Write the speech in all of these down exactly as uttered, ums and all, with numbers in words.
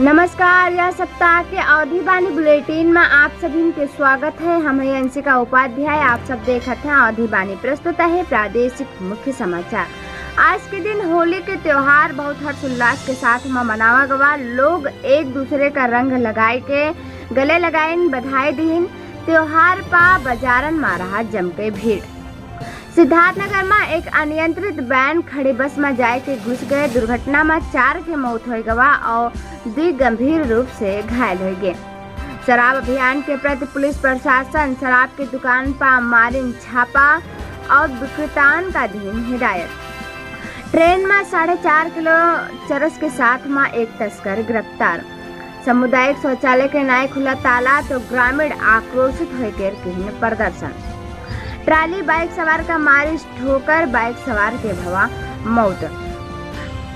नमस्कार, यह सप्ताह के अवधी बानी बुलेटिन में आप सभी के स्वागत है। हम हैं अंशिका उपाध्याय, आप सब देखत हैं अवधी बानी। प्रस्तुत है प्रादेशिक मुख्य समाचार। आज के दिन होली के त्योहार बहुत हर्षोल्लास के साथ में मनावा गवा। लोग एक दूसरे का रंग लगाए के गले लगाइन, बधाई दीन। त्योहार पा बाजारन में रहा जम के भीड़। सिद्धार्थनगर में एक अनियंत्रित वैन खड़ी बस में जाए के घुस गए। दुर्घटना में चार के मौत हो गवा और दुई गंभीर रूप से घायल हो गए। शराब अभियान के प्रति पुलिस प्रशासन शराब के दुकान पा मारिन छापा और विक्रेतान का दीन हिदायत। ट्रेन में साढ़े चार किलो चरस के साथ में एक तस्कर गिरफ्तार। सामुदायिक शौचालय के नाय खुला ताला तो ग्रामीण आक्रोशित होकर किहिन प्रदर्शन। ट्राली बाइक सवार का मारिस ठोकर, बाइक सवार के भवा मौत।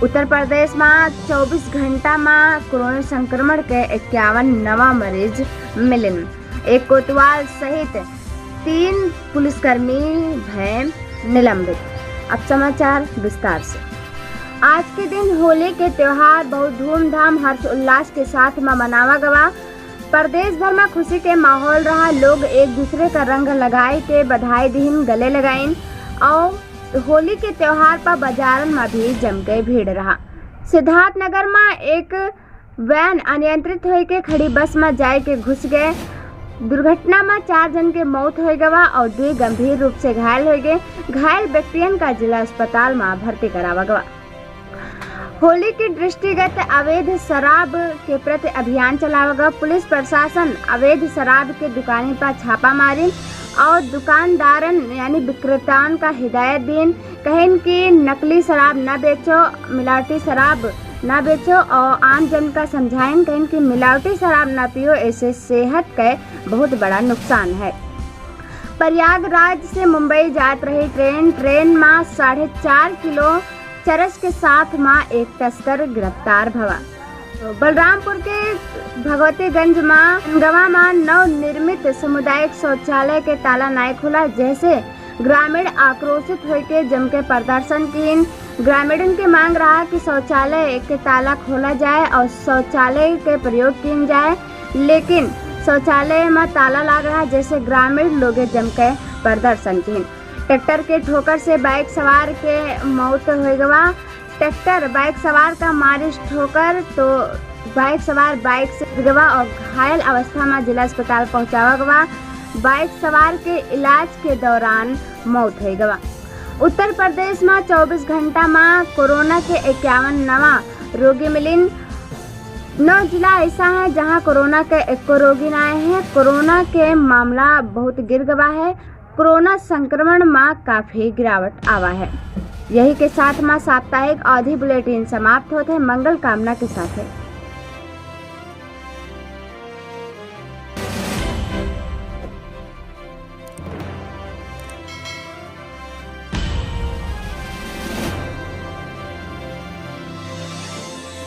उत्तर प्रदेश में चौबीस घंटा में कोरोना संक्रमण के इक्यावन नवा मरीज मिलिन। एक कोतवाल सहित तीन पुलिसकर्मी भय निलंबित। अब समाचार विस्तार से। आज के दिन होली के त्योहार बहुत धूमधाम, हर्षोल्लास के साथ में मनावा गवा। प्रदेश भर में खुशी के माहौल रहा। लोग एक दूसरे का रंग लगाए के बधाई दीन, गले लगाइन और होली के त्योहार पर बाजारन में भी जम के भीड़ रहा। सिद्धार्थनगर में एक वैन अनियंत्रित होइके खड़ी बस में जाए के घुस गए। दुर्घटना में चार जन के मौत हो गवा और दुई गंभीर रूप से घायल हो गए। घायल व्यक्तियन का जिला अस्पताल में भर्ती करावा गवा। होली के दृष्टिगत अवैध शराब के प्रति अभियान चलावा गवा। पुलिस प्रशासन अवैध शराब के दुकानी पर छापा मारिन और दुकानदारन यानी विक्रेतान का हिदायत दीन, कहिन कि नकली शराब न बेचो, मिलावटी शराब न बेचो और आम जन का समझाइन, कहिन कि मिलावटी शराब न पियो, ऐसे सेहत के बहुत बड़ा नुकसान है। प्रयागराज से मुंबई जात रही ट्रेन, ट्रेन में साढ़े चार किलो चरस के साथ में एक तस्कर गिरफ्तार भवा। बलरामपुर के भगवतीगंज में गवा में नवनिर्मित सामुदायिक शौचालय के ताला नाय खुला, जैसे ग्रामीण आक्रोशित होइके जम के प्रदर्शन किहिन। ग्रामीणन के मांग रहा कि शौचालय के ताला खोला जाए और शौचालय के प्रयोग किहिन जाए, लेकिन शौचालय में ताला लाग रहा, जैसे ग्रामीण लोग जम के प्रदर्शन किहिन। ट्रैक्टर के ठोकर से बाइक सवार के मौत हो गवा। ट्रैक्टर बाइक सवार का मारिस ठोकर तो बाइक सवार बाइक से गिर गवा और घायल अवस्था में जिला अस्पताल पहुंचावा गवा। बाइक सवार के इलाज के दौरान मौत हो गवा। उत्तर प्रदेश में चौबीस घंटा में कोरोना के इक्यावन नवा रोगी मिलिन। नौ जिला ऐसा है जहां कोरोना के एको रोगी ना आए हैं। कोरोना के मामला बहुत गिर गवा है। कोरोना संक्रमण में काफी गिरावट आवा है। यही के साथ में साप्ताहिक अवधी बुलेटिन समाप्त होत है। मंगल कामना के साथ है।